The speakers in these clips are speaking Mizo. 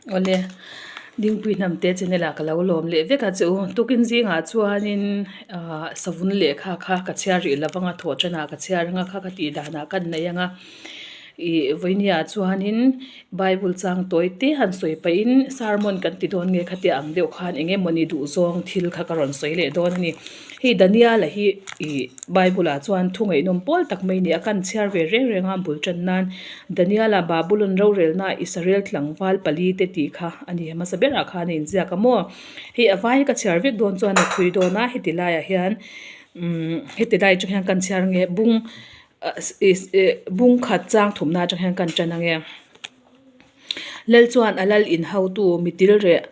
Awle, Dingpui Hnamte channel ah ka lo lawm leh vek a che u. Tukin zingah chuanin ahh savun lehkha kha ka chhiar rih lo vang a, thawh tanah ka chhiar anga kha ka tih danah ka nei anga. Ih vawinia chuanin Bible chang tawi te han sawi pahin sermon kan ti dawn nge khatia ang deuh khan eng emawni duhzawng thil kha ka rawn sawi leh dawn a ni. Hei Daniel-a hi ih Bible ah chuan thu ngaihnawm pawl tak mai a ni a, kan chhiar ve reng reng a bul tan nan Daniel-a Babulon rorelna Israel tlangval pali te tih kha a ni hmasa berah khan a inziak a maw. Hei a vai hi ka chhiar vek dawn chuan a thui dawn a, heti laiah hian umm heti lai atang hian kan chhiar nge bung bung khat chang thumna atang hian kan tan ange. Lal chuan a lal inhautu mitil reh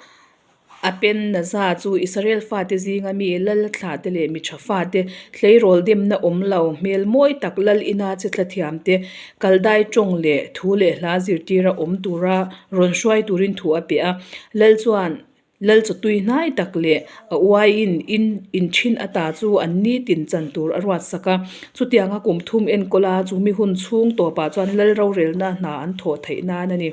A pen naza chu Israel fate zinga mi lal thlahte leh mi tha fate, tleirawl demna awm lo, hmel mawi tak lal ina che thla thiamte, kaldai tawng leh thu leh hla zirtira awm tura rawn hruai turin thu a pe a. Lal chuan lal chawtui hnai tak leh a uaiin in inthin ata chu an nitin chan tur a ruatsak a. Chutianga kum thum enkawl a, chumi hun chhung tawpah chuan lal rorelna hna an thawh theih nan a ni.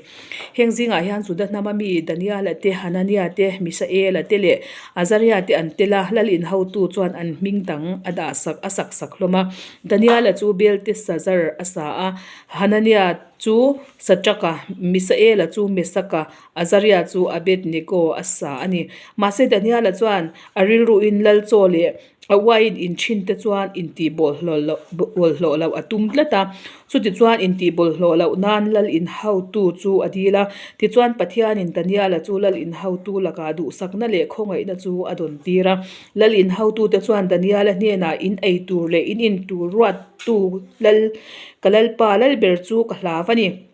Heng zingah hian Juda hnama mi Daniel-a te, Hanania te, Misael-a te leh Azaria te an tel a, lal inhotu chuan an hming dang a dah sak a sak sak hlawm a. Daniel-a chu Beltesazar a sa a, Hanania chu Satraka, Misael-a chu Mesaka, Azaria chu Abednego a sa a ni. Mahse Daniel-a chuan a rilruin lal chaw leh A uaiin inthin te chuan intihbawlhhlawh loh a tum tlat a, chutichuan intihbawlhhlawh loh nan lal inhautu chu a dil a. Tichuan Pathianin Daniela chu lal inhautu lakah duhsakna leh khawngaihna chu a dawn tir a. Lal inhautute chuan Daniela hnenah in ei tur leh in in tur ruattu lal ka lalpa lalber chu ka hlau a ni.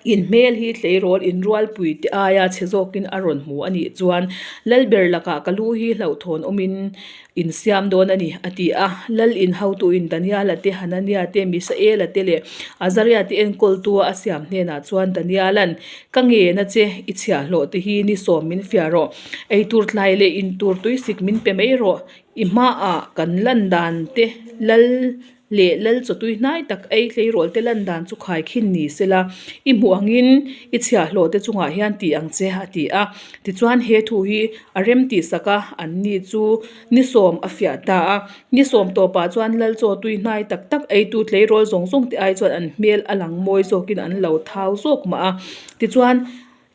In hmel hi tleirawl inrualpui te aia chhe zawkin a rawn hmu a nih chuan Lalber lakah ka lu hi hlauhthawn awmin in siam dawn a ni, a ti a. Lal in hotuin Daniela te, Hanania te, Misaela te leh Azaria te enkawltua a siam hnenah chuan Daniela'n, Ka ngena che, i chhiahhlawh te hi ni sawm min fiah rawh. Eitur tlai leh intur tuisik min pe mai rawh. I hmaah kan lan dan te Lal leh lal chawtui hnai tak ei tleirawl te lan dan chu khaikhin ni sela, i hmuh angin i chhiahhlawh te chungah hian ti ang che a ti a. Tichuan he thu hi a rem tih sak a, an ni chu ni sawm a fiah ta a. Ni sawm tawpah chuan lal chawtui hnai tak tak eitu tleirawl zawng zawng te ai chuan an hmel a lang mawi zawkin an lo thau zawk mah a. Tichuan.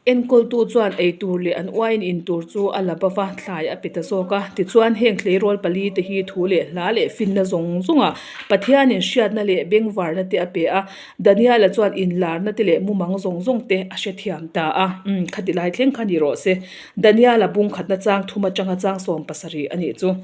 Enkawltu chuan ei tur leh an uaiin in tur chu a la bava thlai a pe ta zawk a. Tichuan, heng tleirawl pali te hi thu leh hla leh finna zawng zawngah Pathianin hriatna leh bengvarna te a pe a. Daniela chuan inlarna te leh mumang zawng zawng te a hrethiam ta a. Umm, khati lai thleng kha ni rawh se. Daniela bung khatna chang thum atanga chang 70 a nih chu.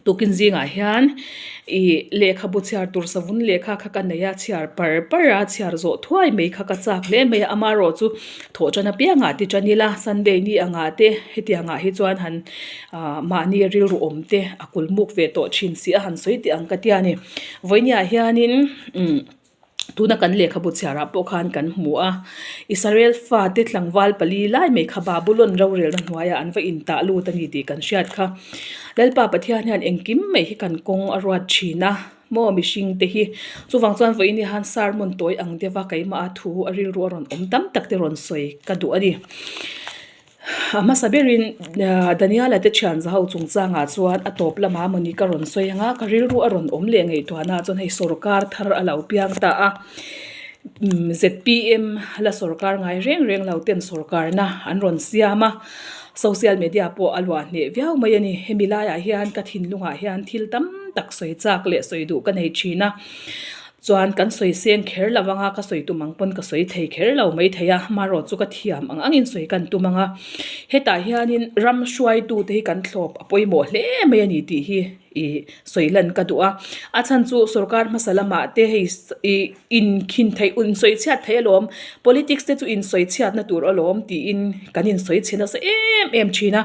Tukin zingah hian ih lehkhabu chhiar tur savun lehkha kha ka nei a, chhiar par par a, chhiar zawh thuai mai kha ka chak hle mai a, amaherawh chu thawh tan apiangah ti tan ila Sunday ni angah te hetiangah hi chuan han ah mahni rilru awm te a kulmuk ve tawh thin si a han sawi teh ang ka tia ni. Vawinia hianin umm. Tuna kan lehkhabu chhiarah pawh khan kan hmu a, Israel fate tlangval pali lai mai kha Babulon rorelna hnuaiah an va intah lut a ni tih kan hriat kha. Lalpa Pathian hian engkim mai hi kan kawng a ruat thin a, maw mihring te hi. Chuvang chuan vawiin hian sermon tawi ang deuha keimaha thu a rilru a rawn awm tam tak te rawn sawi ka duh a ni. A hmasa berin Daniela te thian za ho chungchangah chuan a tawp lamah mawni ka rawn sawi ang a, ka rilru a rawn awm leh ngaihtuahna chuan hei sawrkar thar a lo piang ta a, zpm la sawrkar ngai reng reng lo ten sawrkarna an rawn siam a, social media pawh a luah hneh viau mai a ni. Hemi laiah hian ka thinlungah hian thil tam tak sawi chak leh sawi duh ka nei thin a. Chuan kan sawi seng kher lo anga ka sawi tum ang pawn ka sawi thei kher lo mai thei a, marawh chu ka thiam ang angin sawi kan tum ang a. Hetah hianin ram hruaitute hi kan thlawp a pawimawh hle mai a ni tih hi ih sawi lan ka duh a. A chhan chu sorkar hmasa lamah te hei ih inkhin theih insawi chhiat theih alawm, politics te chu insawi chhiatna tur alawm tiin kan insawi chhe nasa em em thin a.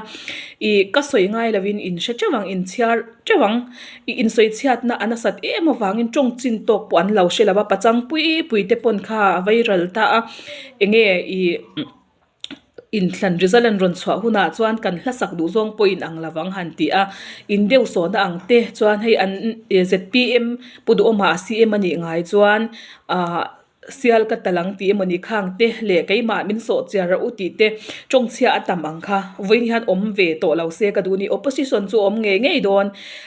Ih ka sawi ngai lovin in hre teuh ang inchhiar. Teuh ang, i insawi chhiatna a nasat em avangin tawng chin tawk pawh an lo hre lo a, pachang pui pui te pawn kha a viral ta a, enge i inthlan result an rawn chhuah hunah chuan kan hlasak duh zawng pawh in ang lo ang han ti a, in deuh sawhna ang te chuan hei an zpm Pu Duhawma a CM a nih ngai chuan ahh. Sial ka tal ang tih emawni khang te leh keimah min sawh chiar a u tih te tawngchhia a tam ang kha vawiin hian awm ve tawh lo se ka duh ni. Opposition chu awm ngei ngei dawn,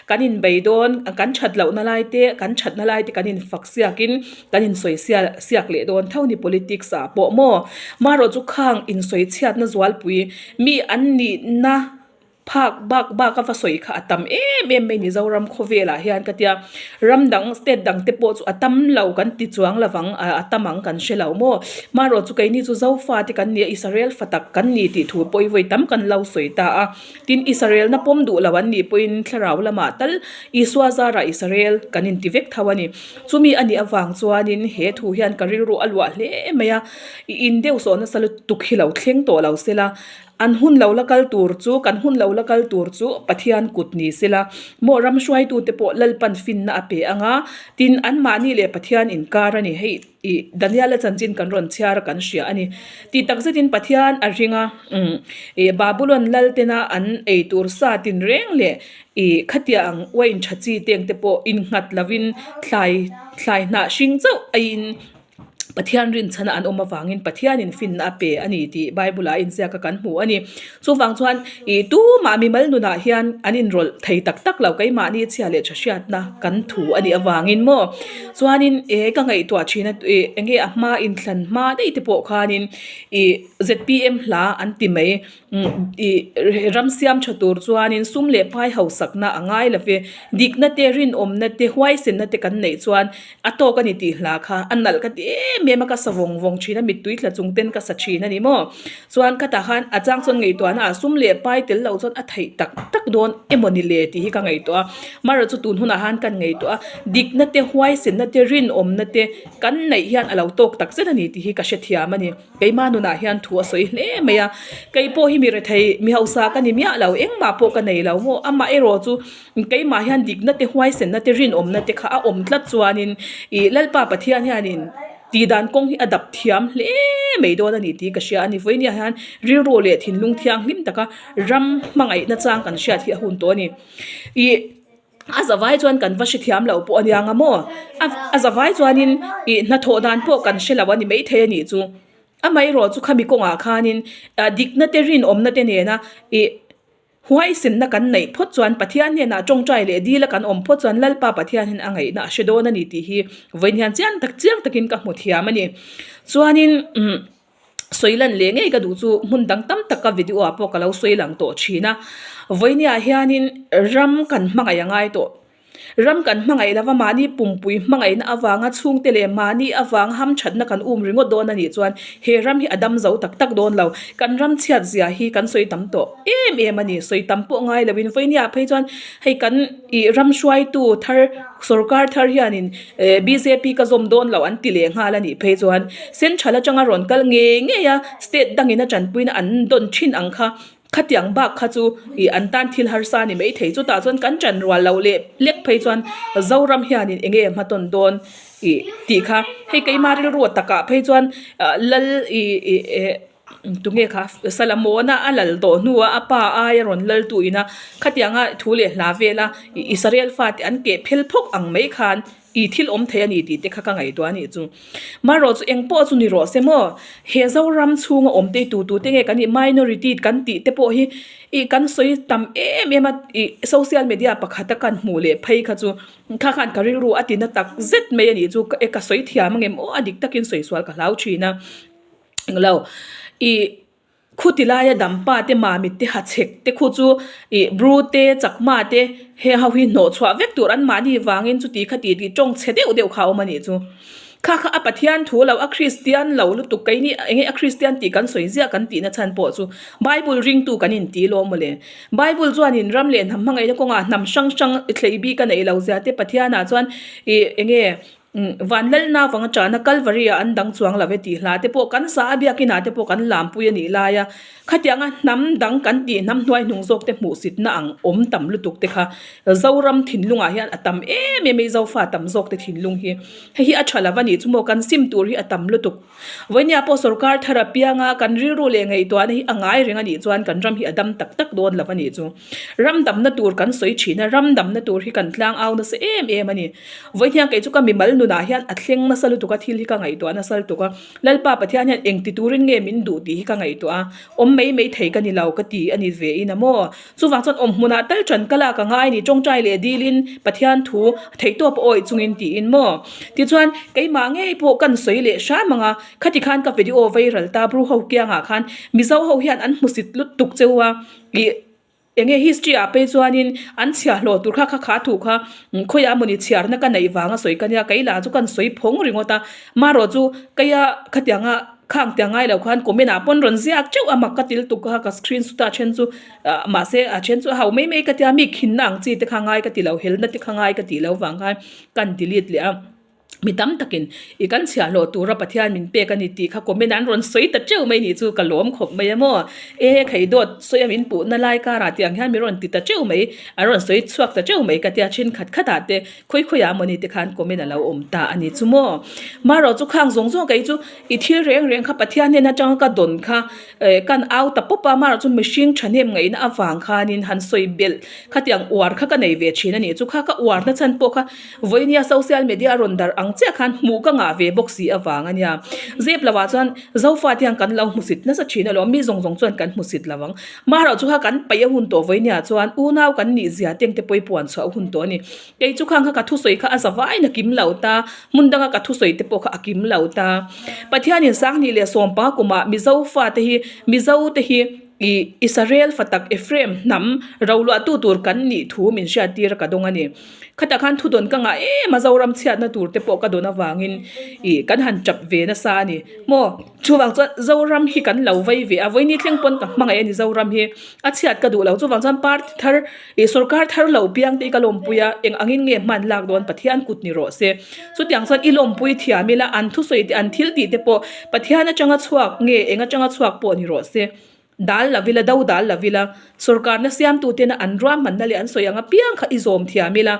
kan inbei dawn, kan that lohna lai te, kan thatna lai te kan infak siakin kan insawi sial siak leh dawn tho ni politics ah pawh maw. Marawh chu khang insawi chhiatna zualpui mi an nihna. Phak bak bak a va sawi kha a tam em em mai ni Zoram khawvelah hian ka tia ram dang state dang te pawh chu a tam lo kan ti chuang lovang a tam ang kan hre lo maw marawh chu keini chu Zofa te kan ni a Israel fa tak kan ni tih thu pawh hi vawi tam kan lo sawi ta a tin Israel na pawm duh lo an nih pawhin thlarau lamah tal Isua zarah Israel kan inti vek tho a ni chumi a nih avang chuanin he thu hian ka rilru a luah hle mai a i in deuh sawh nasa lutuk hi lo thleng tawh lo sela. An hun lo la kal tur chu, kan hun lo la kal tur chu Pathian kut ni sela, maw ram hruaitute pawh Lalpan finna a pe ang a, tin anmahni leh Pathian inkar a ni. Hei ih Daniela chanchin kan rawn chhiar a kan hria a ni. Tih tak zetin Pathian a ring a, umm ih Babulon lal tena an ei tur sa tinreng leh ih khatiang ang uain tha chi teng te pawh innghat lovin thlai thlai hnah hring chauh aiin Pathian rinchhana an awm avangin Pathianin finna a pe a ni tih Bible-ah a inziak a kan hmu a ni. Chuvang chuan ih tumah mimal nunah hian an inrawlh thei tak tak lo keimahni chhia leh tha hriatna kan thu a nih avangin maw. Chuanin eh ka ngaihtuah thin a ih eng nge a hma inthlan hma daih te pawh khanin ih zpm hla an ti mai. Ih ram siam tha tur chuanin sum leh pai hausakna a ngai lo ve. Dikna te, rinawmna te, huaisenna te kan neih chuan a tawk a ni tih hla kha a nalh ka ti em em a, ka sa vawng vawng thin a, mittui tla chung ten ka sa thin a ni maw. Chuan ka tah khan a chang chuan ngaihtuahna ah sum leh pai tel loh chuan a theih tak tak dawn emaw ni le tih hi ka ngaihtuah a. Marawh chu tun hunah khan kan ngaihtuah a, dikna te, huaisenna te, rinawmna te kan neih hian a lo tawk tak zet a ni tih hi ka hrethiam a ni. Keimah nunah hian thu a sawi hle mai a, kei pawh hi mi rethei mi hausa ka ni miah lo, engmah pawh ka nei lo maw, amah erawh chu keimah hian dikna te huaisenna te rinawmna te kha a awm tlat chuanin ih Lalpa Pathian hianin tihdan kawng hi a dap thiam hle mai dawn a ni tih ka hria a ni. Vawinia hian rilru leh thinlung thianghlim taka ram hmangaihna chang kan hriat hi a hun tawh a ni. Ih. A zavai chuan kan va hrethiam lo pawh a nia nga maw? A zavai chuanin ih hnathawh dan pawh kan hre lo a ni maithei a nih chu. Amaherawh chu khami kawngah khanin dikna te rinawmna te nena ih huaisenna kan neih phawt chuan Pathian hnenah tawngtai leh dila kan awm phawt chuan Lalpa Pathian hian a ngaihna a hre dawn a ni tih hi vawiin hian chiang tak chiang takin ka hmu thiam a ni. Chuanin umm. Sawi lan leh ngei ka duh chu hmun dang tam taka video ah pawh ka lo sawi lang tawh thin a, vawinia hianin ram kan hmangaih a ngai tawh. Ram kan hmangaih lova mahni pumpui hmangaihna avanga chhungte leh mahni avang hamthatna kan um ringawt dawn a nih chuan he ram hi a dam zo tak tak dawn lo. Kan ram chhiat zia hi kan sawi tam tawh em em a ni, sawi tam pawh ngai lovin vawinia phei chuan hei kan ih ram hruaitu thar Sorkar thar hianin bjp ka zawm dawn loh an ti leh nghal a nih phei chuan central atanga rawn kal ngei ngei a state dangin a tanpuina an dawn thin ang kha khatiang bak kha chu ih an tan thil harsa a ni maithei chutah chuan kan tan rual loh leh lek phei chuan Zoram hianin eng nge hmatawn dawn ih tih kha hei keima rilru takah phei chuan lal ih ih eh. Tunge kha Salamona a lal tawh hnua a pa aia rawn lal tu ina khatianga thu leh hla vela Israel fate an keh phel phawk ang mai khan i thil awm thei a ni tih te kha ka ngaihtuah a nih chu. Marawh chu eng pawh chu ni rawh se maw he Zoram chhunga awm te tu tu te nge kan nih minority kan tih te pawh hi i kan sawi tam em em a i social media pakhata kan hmuh leh phei kha chu kha khan ka rilru a tina tak zet mai a nih chu ka sawi thiam ang em aw a dik takin sawi sual ka hlau thin a. Englo ih khuti laia dampa te mamit te hachhek te khu chu ih bru te chakma te he ho hi hnawh chhuah vek tur an mahni vangin chuti kha ti tih tawng chhe deuh deuh kha a awm a nih chu. Kha kha a Pathian thu lo a Kristian lo lutuk keini eng nge a Kristian tih kan sawi ziah kan tihna chhan pawh chu Bible ringtu kan inti lawm mawle. Bible chuanin ram leh hnam hmangaihna kawngah hnam hrang hrang thlei bik a neih lo zia te Pathianah chuan ih eng nge Van Lalna vang atana Kalvari ah an dang chuang lo e tih hla te pawh kan sa a biakin ah te pawh kan lampui a nih lai a, khatianga hnam dang kan tih hnam hnuai hnung zawk te hmuhsitna ang awm tam lutuk te kha Zoram thinlung ah hian a tam em em a i Zofa tam zawk te thinlung hi hei hi a tha lo a nih chu maw kan sim tur hi a tam lutuk. Vawinia pawh sorkar thar a piang a kan rilru leh ngaihtuahna hi a ngai reng a nih chuan kan ram hi a dam tak tak dawn lo a nih chu. Ram damna tur kan sawi thin a, ram damna tur hi kan tlang au nasa em em a ni. Vawinia kei chu ka mimal nun. nunah hian a thleng nasa lutuk a, thil hi ka ngaihtuah nasa lutuk a, Lalpa Pathian hian engti turin nge min duh tih hi ka ngaihtuah a, awm mai mai thei ka ni lo ka ti a ni ve in a maw? Chuvang chuan awm hmunah tal ṭan ka lak a ngai ni, ṭawngṭai leh dilin Pathian thu theihtawp a awih chungin tiin maw? Tichuan keimah ngei pawh kan sawi leh hram ang a, khati khan ka video veiral ta Bru ho kiangah khan Mizo ho hian an hmusit lutuk cheu a, ih. Enge history ah phei chuanin an chhiahhlawh tur kha kha kha thu kha khawiah mawni chhiarna ka neih vanga sawi ka nia kei lah chu kan sawi phawng ringawt a marawh chu keia khatianga khang tiang ngai lo khan comment ah pawn rawn ziak teuh a mak ka til tuk kha ka screen shot a then chu ah mahse a then chu a hau mai mai ka tia mi khinna ang chi te kha ngai ka ti lo helna te kha ngai ka tih loh vang khan kan delete leh a. Mi tam takin i kan chhiahhlawh tura Pathian min pek a ni tih kha comment an rawn sawi ta teuh mai nih chu ka lawm khawp mai a maw. E khei dawt sawi a min puhna lai karah tiang hian min rawn ti ta teuh mai, an rawn sawi chhuak ta teuh mai ka tia thenkhat khatah te khawi khawiah mawni te khan comment a lo awm ta a ni chu maw. Marawh chu khang zawng zawng kei chu i thil reng reng kha Pathian hnen atanga ka dawn kha kan au ta pawp a, marawh chu mihring thahnem ngaihna avang khanin han sawi belh khatiang uar kha ka nei ve thin a nih chu kha ka uarna chhan pawh kha Vawinia social media a rawn darh ang chiah khan hmuh ka ngah ve bawk si avang a nia. Zep lovah chuan Zofa te hian kan lo hmusit nasa thin alawm, mi zawng zawng chuan kan hmusit lo ang. Marawh chu kha kan paih a hun tawh vawinia chuan unau kan nih zia teng te pawh i puan chhuah a hun tawh a ni. Kei chu khang kha ka thusawi kha a za vaiin a kim lo ta, hmun danga ka thusawi te pawh kha a kim lo ta. Pathianin Sanghnih leh Sawmpa kumah Mizo fate hi Mizo te hi ih Israel fa tak Ephraim hnam roluahtu tur kan nih thu min hriattir a ka dawng a ni. Khatah khan thudawn ka ngah em a, Zoram chhiatna tur te pawh ka dawn avangin ih kan han tap ve nasa a ni. Maw chuvang chuan Zoram hi kan lo vei ve a, vawiini thleng pawn ka hmangaih a ni Zoram hi a chhiat ka duh lo. Chuvang chuan party thar ih sorkar thar lo piang te hi ka lawmpui a, eng angin nge hman lak dawn Pathian kut ni rawh se. Chutiang chuan i lawmpui thiam ila an thusawi te an thil tih te pawh Pathian atanga chhuak nge eng atanga chhuak pawh ni rawh se. Dal lo ila, do dal lo ila, sorkarna siamtutena an ruahmanna leh an sawi ang apiang kha i zawm thiam ila,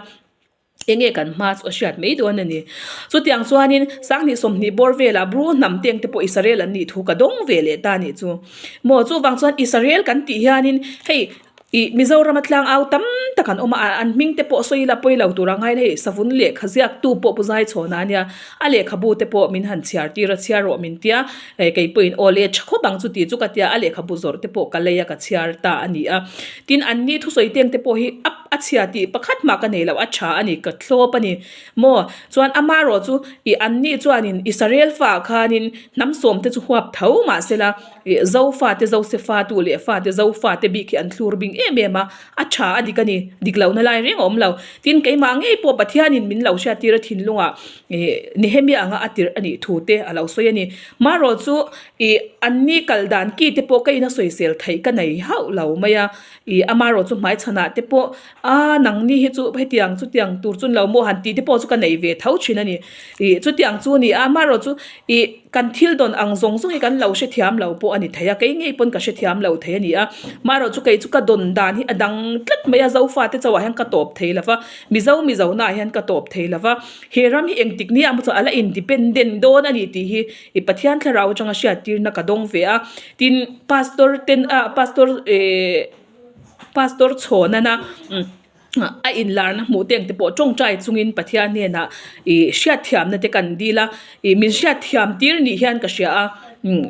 enge kan hma chu a hriat mai dawn a ni. Chutiang chuanin Sanghnih 20 bawr velah Bru hnam teng te pawh Israel an nih thu ka dawng ve leh ta nih chu. Maw chuvang chuan Israel kan tih hianin hei Ih, Mizorama tlangau tam tak an awm a, an hming te pawh sawi ila pawi lo tur a ngai hei, savun lehkha ziaktu pawh Pu Zaichhawna a nia, a lehkhabu te pawh min han chhiar tir a, chhiar rawh min tia, eh kei pawhin aw le tha khawp ang chu tih chu ka tia, a lehkhabu zawrh te pawh ka lei a, ka chhiar ta a ni a. Tin, an ni thusawi teng te pawh hi a a chhia tih pakhat mah ka nei lo, a tha a ni, ka thlawp a ni maw? Chuan amarawh chu ih an ni chuanin Israel faah khanin hnam sawm te chu huap tho mahsela, Ih Zofate Zosefa tu leh fate Zofate bik hi an thlur bing em em a, a tha a dik a ni, dik lohna lai reng a awm lo. Tin, keimah ngei pawh Pathianin min lo hriattir a thinlungah ih Nehemia anga a tirh a nih thu te a lo sawi a ni. Marawh chu ih an ni kal dan ki te pawh ka ina sawisel theih ka nei hauh lo mai a, ih amarawh chu hmaichhanah te pawh a nangni hi chu hetiang chutiang tur chu ni lo maw han tih te pawh chu ka nei ve tho thin a ni. Ih chutiang chu a ni a, amarawh chu ih. Kan thil dawn ang zawng zawng hi kan lo hrethiam lo pawh a ni thei a, kei ngei pawn ka hrethiam lo thei a ni a. Marawh chu kei chu ka dawn dan hi a dang tlat mai a, Zofate chauhah hian ka tawp thei lo va, Mizo Mizona ah hian ka tawp thei lo va. He ram hi engtik nia maw chuan a la independent dawn a ni tih hi i Pathian thlarau atanga hriattirna ka dawng ve a. Tin, Pastor ten ah Pastor eh Pastor Chhawnana umm. A inlarna hmuh te ang te pawh tawngtai chungin Pathian hnenah ih hriatthiamna te kan dil a, ih min hriatthiam tir nih hian ka hria a, umm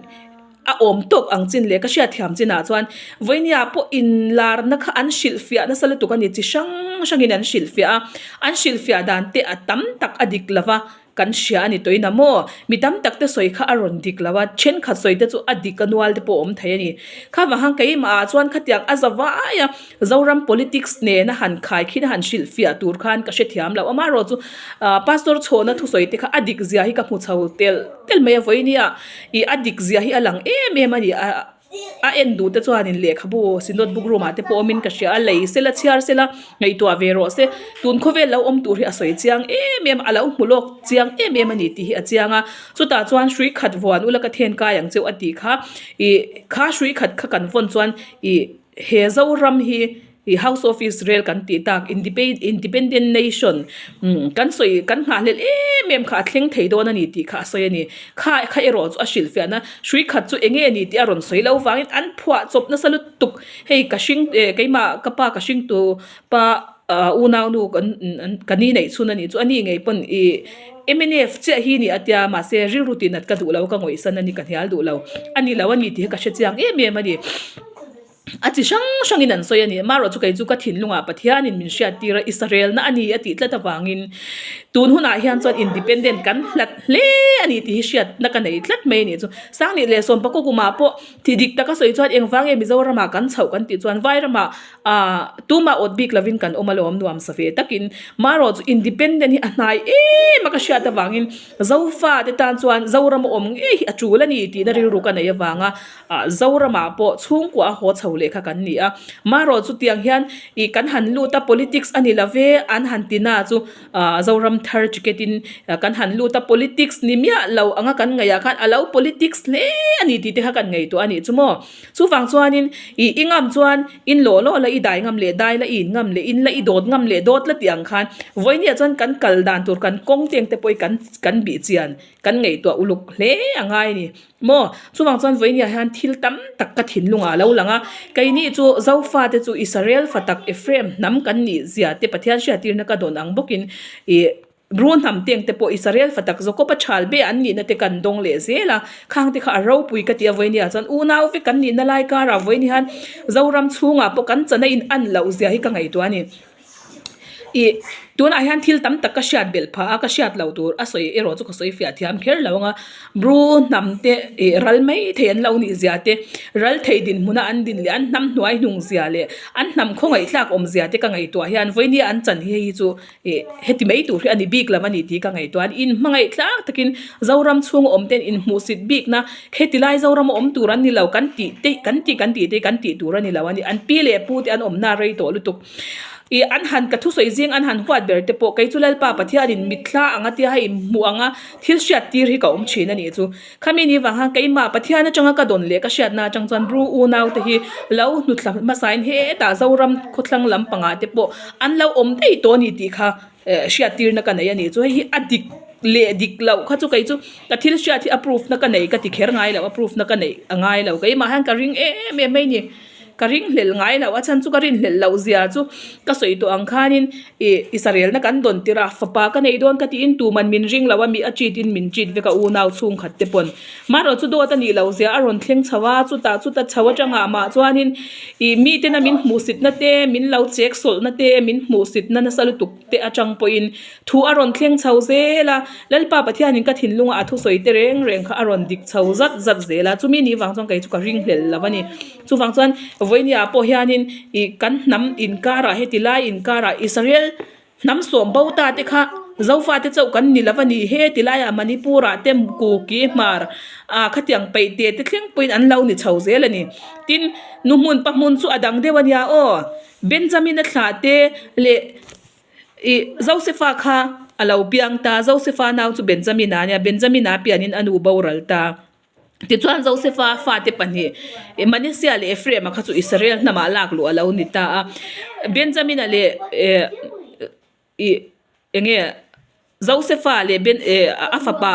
a awm tawk ang chin leh ka hriatthiam chinah chuan vawinia pawh inlarna kha an hrilhfiah nasa lutuk a ni, chi hrang hrangin an hrilhfiah a, an hrilhfiah dan te a tam tak a dik lova. Kan hria a ni tawhin a maw? Mi tam tak te sawi kha a rawn dik lo a, thenkhat sawi te chu a dik a nual te pawh a awm thei a ni. Kha vang keimah ah chuan khatiang a za vai a, Zoram politics nena han khai khin a han hrilh fiah tur khan ka hrethiam lo. Amaherawh chu Pastor Chhawna thusawi te kha a dik zia hi ka hmu chho telh telh mai a vawinia ih a dik zia hi a lang em em a ni. A en duh te chuanin lehkhabu Synod book room ah te pawh awmin ka hria a, lei sela chhiar sela ngaihtuah ve rawh se. Tun khawvel lo awm tur hi a sawi chiang em em a, a lo hmu lawk chiang em em a ni tih hi a chiang a. Chutah chuan hrui khat vuan ula ka then kai ang cheu a tih kha ih kha hrui khat kha kan vawn chuan ih he Zoram hi Ih House of Israel kan tih tak Independent Nation kan sawi kan nghahhlelh em em kha a thleng thei dawn a ni tih kha a sawi a ni. Kha kha erawh chu a hrilhfiahna hrui khat chu eng nge a ni tih a rawn sawi lo vangin an phuah chawp nasa lutuk. Hei ka hring eh keimah ka pa ka hringtu pa. Ahh unaunu kan ka ni neih chhun a nih chu a ni ngei pawn ih mnf chiah hi ni a tia mahse rilru tih nat ka duh lo ka ngawih san a ni ka hnial duh lo a ni lo a ni tih hi ka hre chiang em em a ni a chi hrang hrang in an sawi a ni amaherawh chu kei chu ka thinlungah Pathianin min hriat tir a Israel na a ni a tih tlat avangin tun hunah hian chuan independent kan hlat hle a ni tih hi hriatna ka nei tlat mai a nih chu Sangni leh Sawmpakua kumah pawh tih dik taka sawi chuan engvang nge Mizoramah kan chhoh kan tih chuan Vairamah Ahh tumah awt bik lovin kan awm alawm nuam sa ve takin marawh chu independent hi a hnai em a ka hriat avangin Zofa te tan chuan Zoram a awm ngei hi a tul a ni tihna rilru ka nei avanga ah Zoramah pawh chhungkua a haw chho leh kha kan ni a marawh chu tiang hian ih kan han lut a politics a ni lo ve an han ti na chu ah Zoram thar ticket in kan han lut a politics ni miah lo anga kan ngaihah khan a lo politics hle a ni tih te kha kan ngaihtuah a nih chu maw. Chuvang chuanin i i ngam chuan in lawh lawh la i dai ngam leh dai la i in ngam leh in la i dawt ngam leh dawt la tih ang khan vawinia chuan kan kal dan tur kan kawng teng te pawh hi kan kan bih chian kan ngaihtuah uluk hle a ngai a ni maw. Chuvang chuan vawinia hian thil tam tak ka thinlungah a lo lang a keini chu Zofa te chu Israel fa tak Ephraim hnam kan nih zia te Pathian hriattirna ka dawn ang bawkin ih Bru hnam teng te pawh Israel fa tak Jakob a chhal be an nihna te kan dawng leh zel a, khang te kha a ropui ka ti a vawinia chuan unau vek kan nihna lai karah vawiin hian Zoram chhungah pawh kan chana in an loh zia hi ka ngaihtuah a ni. Ih tunah hian thil tam tak ka hriat belh phah a, ka hriat loh tur a sawi erawh chu ka sawi fiah thiam kher lo ang a, Bru hnam te ih ral mai thei an lo nih zia te, ral thei dinhmuna an din leh an hnam hnuai hnung zia leh an hnam khawngaih tlak awm zia te ka ngaihtuah hian vawinia an chan hi hei hi chu Ih, heti mai tur hi a ni bik lo a ni tih ka ngaihtuah a ni. Inhmangaih tlak takin Zoram chhunga awm ten inhmuhsit bikna heti lai Zorama awm tur an ni lo kan tih te kan tih kan tih te kan tih tur a ni lo a ni. An pi leh pu te an awmna rei tawh lutuk. Ih, an han ka thusawi zing an han huat ber te pawh kei chu Lalpa Pathianin mitthla anga tia hei hmuh anga thil hriat tir hi ka awm thin a nih chu. Khami ni vang khan keimah Pathian atanga ka dawn leh ka hriatna atang chuan Bru unau te hi lo hnuthla hmasain hetah Zoram khawthlang lampangah te pawh an lo awm daih tawh a ni tih kha hriat tirna ka nei a ni. Chu hei hi a dik leh dik loh kha chu kei chu ka thil hriat hi a proof na ka nei ka ti kher ngai lo a proof na ka neih a ngai lo keimah hian ka ring em em mai a ni. Ka ringhlelh ngai loh a chhan chu ka rinhlelh loh zia chu ka sawi tawh ang khanin ih Israel-na kan dawn tirh a fapa ka nei dawn ka tiin tuman min ring lo a mi a cheat in min cheat vek a unau chhungkhat te pawn marawh chu dawt a nih loh zia a rawn thleng chho a chutah chuta chho atangah mah chuanin ih mitena min hmuhsitna te min lo chek sawlhna te min hmuhsitna nasa lutuk te atang pawhin Thu a rawn thleng chho zel a, Lalpa Pathianin ka thinlunga a thusawi te reng reng kha a rawn dik chho zat zat zel a, chumi nih vang chuan kei chu ka ringhlel lo a ni. Chuvang chuan vawinia pawh hianin ih kan hnam inkarah heti lai inkarah Israel hnam sawm bo ta te kha Zofa te chauh kan ni lo a ni he ti laiah Manipur-ah te Kuki hmar ah khatiang peih te te thleng pawhin an lo ni chho zel a ni. Tin, nu hmun pa hmun chu a dang deuh a nia aw, Benjamin-a thlah te leh Ih, Josefa kha a lo piang ta, Josefa nau chu Benjamina a nia, Benjamina pianin a nu boral ta. Tichuan Josefa fate pahnih, Manasseh leh Ephraim-a kha chu Israel hnamah lak luh a lo ni ta a. Benjamina leh ih eng nge Josefa leh Ben a fapa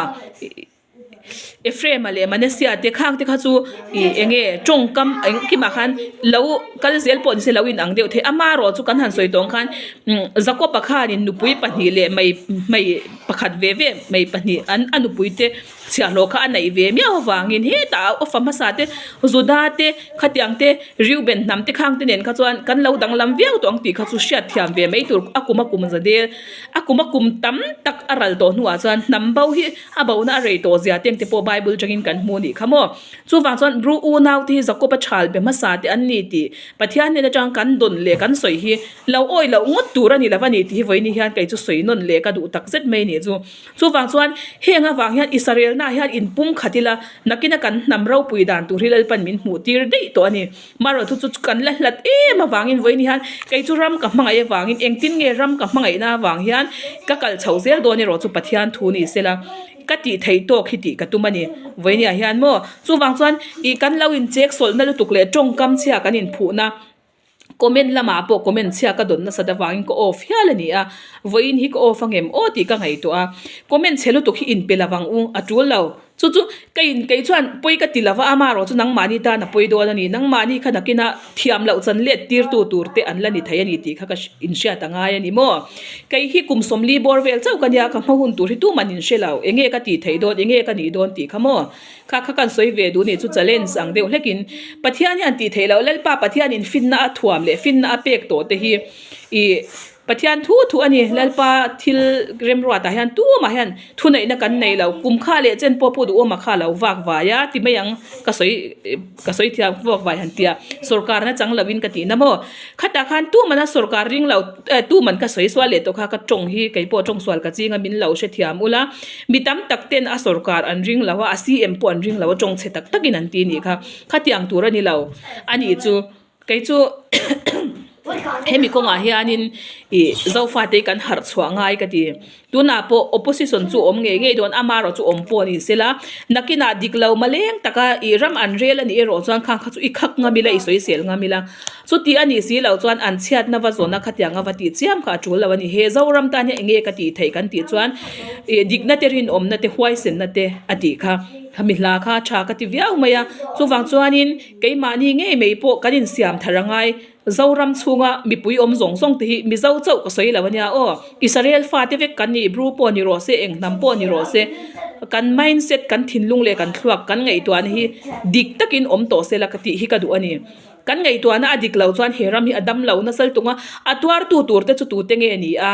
Ephraim-a leh Manasseh-a te khang te kha chu ih eng nge tawngkam engkimah khan lo kal zel pawh nise lo inang deuh thei ama erawh chu kan han sawi tawh ang khan umm Jakob-a khanin nupui pahnih leh mai hmei pakhat ve ve hmei pahnih an a nupui te chhiahhlawh kha a neih ve miau avangin hetah a fa hmasa te Juda te khatiang te Reuben hnam te khang te nen kha chuan kan lo danglam viau tawh ang tih kha chu hriat thiam ve mai tur a kum a kum za del a kum a kum tam tak a ral tawh hnuah chuan hnam bo hi A bohna a rei tawh zia teng te pawh Bible tangin kan hmu nih kha maw. Chuvang chuan Bru unau te hi Jakob a chhal be hmasa te an ni tih Pathian hnen atang kan dawn leh kan sawi hi lo awi loh ngawt tur a ni lo a ni tih hi vawiin hian kei chu sawi nawn leh ka duh tak zet mai nih chu. Chuvang chuan heng avang hian Israel na hian in pum khat ila nakina kan hnam ropui dan tur hi Lalpan min hmuh tir daih tawh a ni. Marawh chu kan la hlat em avangin vawiin hian kei chu ram ka hmangaih avangin engtin nge ram ka hmangaihna avang hian ka kal chho zel dawn erawh chu Pathian thu ni sela ka tih theih tawk hi tih ka tum a ni vawiin hian maw chuvang chuan ih kan lo inchek sawlhna lutuk leh tawngkam chhia kan inphuhna comment lamah pawh comment chhia ka dawn nasat avangin ka off hial a ni a vawiin hi ka off ang em aw tih ka ngaihtuah a comment chhe lutuk hi inpe lovang u a tul lo. Chu chu keiin kei chuan pawi ka ti lova amaherawh chu nangmahni tan a pawi dawn a ni. Nangmahni kha nakina thiam loh chan let tirtu tur te an la ni thei a ni tih kha ka inhriat a ngai a ni maw. Kei hi kum 40 bawr vel chauh ka nia ka hma hun tur hi tuman inhre lo. Enge ka tih theih dawn enge ka nih dawn tih kha maw. Kha kha kan sawi ve duh ni chu challenge ang deuh hlekin Pathian hian tih theih loh Lalpa Pathianin finna a thuam leh finna a pek tawh te hi ih Pathian thu thu a ni. Lalpa thil remruatah hian tumah hian thuneihna kan nei lo. Kum kha leh chen pawh Pu Duhawma kha lo vak vai a ti mai ang ka sawi ka sawi thiam vak vai han tia sawrkarna chang lovin ka tihna maw. Khatah khan tumana sawrkar ring lo eh tuman ka sawi sual leh tawh kha ka tawng hi kei pawh tawng sual ka ching a min lo hrethiam ula. Mi tam tak ten a sawrkar an ring lo a a CM pawh an ring lo a tawng chhe tak takin an ti nih kha. Khatiang tur a ni lo a nih chu. Kei chu hemi kawngah hianin ih Zofate hi kan harh chhuah ngai ka ti. Tunah pawh opposition chu awm ngei ngei dawn amaherawh chu awm pawh ni sela nakinah dik lo maleng taka ih ram an rel a nih erawh chuan khang kha chu i khak ngam ila i sawisel ngam ila. Chuti a nih si loh chuan an chhiatna va zawna khatianga va tih chiam kha a tul lo a ni. He Zoram tan hian eng nge ka tih theih kan tih chuan ih dikna te rinawmna te huaisenna te a tih kha. Khami hla kha tha ka ti viau mai a chuvang chuanin. Keimahni ngei mai pawh kan insiam thar a ngai. Zoram chhunga mipui awm zawng zawng te hi Mizo chauh ka sawi lo ania aw. Israel fate vek kan ni, Bru pawh ni rawh se, eng hnam pawh ni rawh se. Kan mindset, kan thinlung leh kan thluak kan ngaihtuahna hi dik takin awm tawh se la ka tih hi ka duh a ni. Kan ngaihtuahna a dik loh chuan he ram hi a dam lo nasal tung a, a tuartu tur te chu tute nge ni a?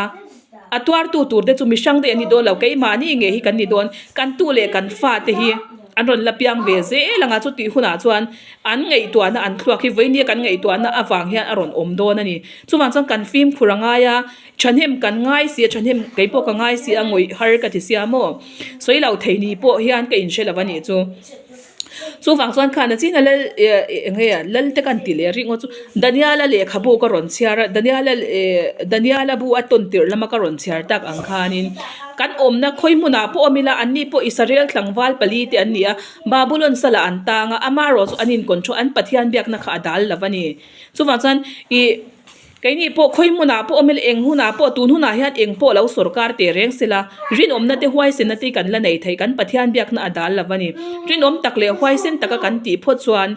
A tuartu tur te chu mihrang te an ni dawn lo, keimahni nge hi kan ni dawn, kan tu leh kan fate hi an rawn la piang ve zel ang a, chutih hunah chuan an ngaihtuahna an thluak hi vawinia kan ngaihtuahna avang hian a rawn awm dawn a ni. Chuvang chuan kan fimkhur a ngai a, thahnem kan ngai si a, thahnem kei pawh ka ngai si a, ngawih har ka ti sia maw? Sawi lo thei ni pawh hian ka inhre lo a nih chu. Chuvang chuan khan a china lal eh eng nge lal te kan ti leh ringawt chu Daniala lehkhabu ka rawn chhiar a Daniala eh Daniala bu a tawn tirh lama ka rawn chhiar tak ang khanin kan awmna khawi hmunah pawh awm ila anni pawh Israel tlangval pali te an ni a Babulon salah an tang a amaherawh chu an in control an Pathian biakna kha a dal lo a ni chuvang chuan ih. Keini pawh khawi hmunah pawh awm ila, eng hunah pawh tun hunah hian eng pawh lo sawrkar teh reng sela, rinawmna te huaisenna te kan la nei thei, kan Pathian biakna a dal lo a ni. Rinawm tak leh huaisen taka kan tih phawt chuan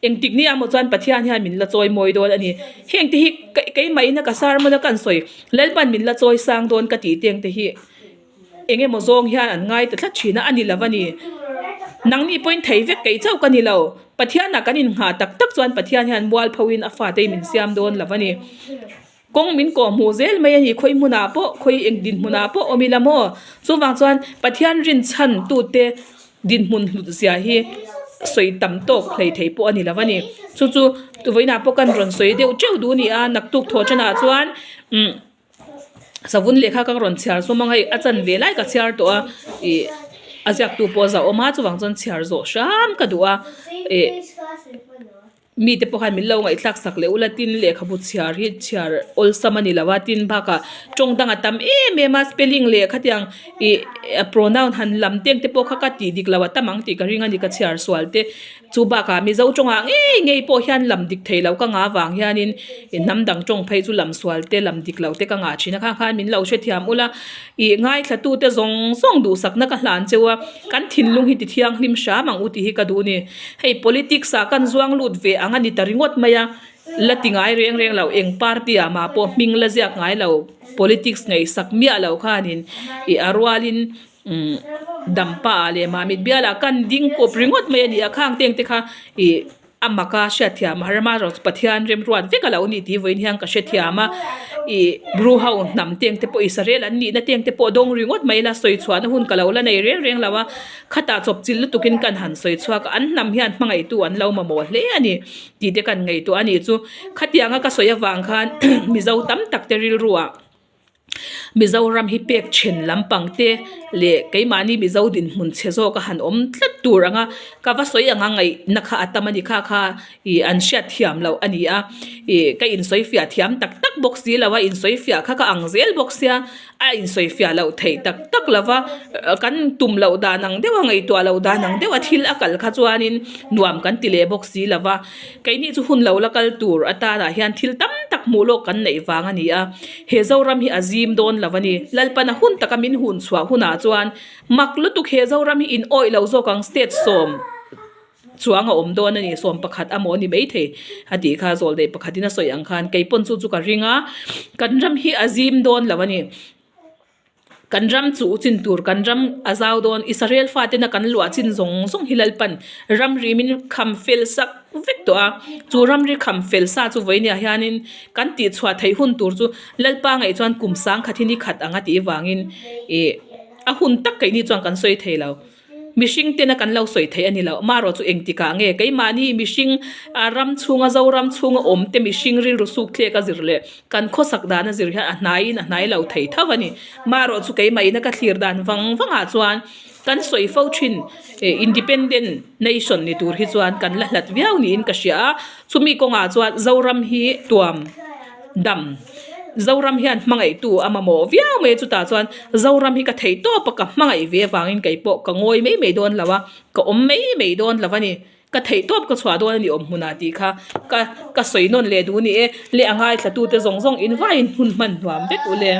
engtik ni amaw chuan Pathian hian min la chawi mawi dawn a ni. Heng te hi keimah ina ka sermon a kan sawi, Lalpan min la chawi sang dawn ka tih teng te hi. Eng emaw zawng hian an ngai ta tlat thin a, a ni lo a ni. Nangni pawhin thei vek keih chauh ka ni lo. Pathianah kan innghah tak tak chuan Pathian hian mualphoin a fate hi min siam dawn lo a ni. Kawng min kawh hmuh zel mai a ni, khawi hmunah pawh, khawi eng dinhmunah pawh awm ila maw? Chuvang chuan Pathian rinchhan tute dinhmun hlut zia hi sawi tam tawk hlei thei pawh a ni lo a ni. Chu chu vawiinah pawh kan rawn sawi deuh teuh duh a ni a, naktuk thawh thenah chuan umm. Savun lehkha ka rawn chhiar zawm ang hei a chanve lai ka chhiar tawh a ih a ziaktu pawh a zauhawm a chuvang chuan chhiar zawh hram ka duh a ih mite pawh khan min lo ngaihthlak sak leh ula tin lehkhabu chhiar hi chhiar awlsam a ni lo a tin bakah tawng dang a tam em em a spelling leh khatiang ih pronoun han lam teng te pawh kha ka tih dik lo a tam ang tih ka ring a ni ka chhiar sual te. Chu bakah Mizo tawngah ngei ngei pawh hian lam dik thei lo ka ngah vang hianin hnam dang tawng phei chu lam sual te lam dik lo te ka ngah thin a khang khan min lo hrethiam ula ih ngaithla te zawng zawng duhsakna ka hlan cheu a kan thinlung hi ti thianghlim hram ang u tih hi ka duh a ni. Hei politics ah kan zuang lut ve ang a ni ta ringawt mai a la ti ngai reng reng lo eng party ah mah pawh hming la ziak ngai lo politics ngaihsak miah lo khanin ih a rualin. Umm dampa ah leh mahmit bialah kan ding kawp ringawt mai a ni a khang teng te kha ih a mak a hriatthiam a har a marawh chu Pathian remruat vek a lo ni tih vawiin hian ka hrethiam a ih Bru ho hnam teng te pawh Israel an nihna teng te pawh dawng ringawt mai ila sawi chhuahna hun ka lo la nei reng reng lo a khatah chawpchilh lutukin kan han sawi chhuak a an hnam hian hmangaihtu an lo mamawh hle a ni tih te kan ngaihtuah a nih chu khatianga ka sawi avang khan Mizo tam tak te rilru ah. Mizoram hi pek then lampang te leh keimahni Mizo dinhmun chhe zawk a han awm tlat tur ang a, ka va sawi ang a ngaihna kha a tam a ni kha kha ih an hriat thiam loh a ni a, ih ka insawi fiah thiam tak tak bawk si lo a, insawi fiah kha ka ang zel bawk sia. A insawifiah loh theih tak tak lo va, kan tum loh dan ang deuha ngaihtuah loh dan ang deuha thil a kal kha chuanin nuam kan ti leh bawk si lo va. Keini chu hun lo la kal tur atanah hian thil tam tak hmuh lawk kan neih vang a ni a, he Zoram hi a zim dawn lo a ni. Lalpana hun taka min hun chhuah hunah chuan mak lutuk he Zoram hi in awih lo zawk ang state sawm chuang a awm dawn a ni, 11 amaw a ni maithei a tih kha zawldaih pakhatin a sawi ang khan kei pawn chu chu ka ring a, kan ram hi a zim dawn lo a ni. Kan ram chu chin tur kan ram a zau dawn, Israel fatena kan luah chin zawng zawng hi Lalpan ramri min kham fel sak vek tawh a, chu ramri kham fel sa chu vawinia hianin kan tihchhuah theih hun tur chu Lalpa ngaih chuan kum sangkhat hi ni khat ang a tih vangin ih a hun tak keini chuan kan sawi thei lo. Mihring tena kan lo sawi theih a ni lo. Marawh chu engtikah nge keimahni mihring ram chhunga Zoram chhunga awm te mihring rilru suk thlek a zir leh kan khawsak dan a zir hian a hnaiin a hnai lo thei tho a ni. Marawh chu keimah ina ka thlir dan vang vangah chuan kan sawi fo thin independent nation ni tur hi chuan kan la hlat viau niin ka hria a. Chumi kawngah chuan Zoram hi tuam dam Zoram hian hmangaihtu a mamawh viau mai a chutah chuan Zoram hi ka theih tawp a ka hmangaih ve avangin kei pawh ka ngawi mai mai dawn lo a ka awm mai mai dawn lo a ni ka theih tawp ka chhuah dawn a ni awm hmunah tih kha ka ka sawi nawn leh duh a ni e leh a ngaithla tute zawng zawng in vaiin hun hman hnuam vek u le.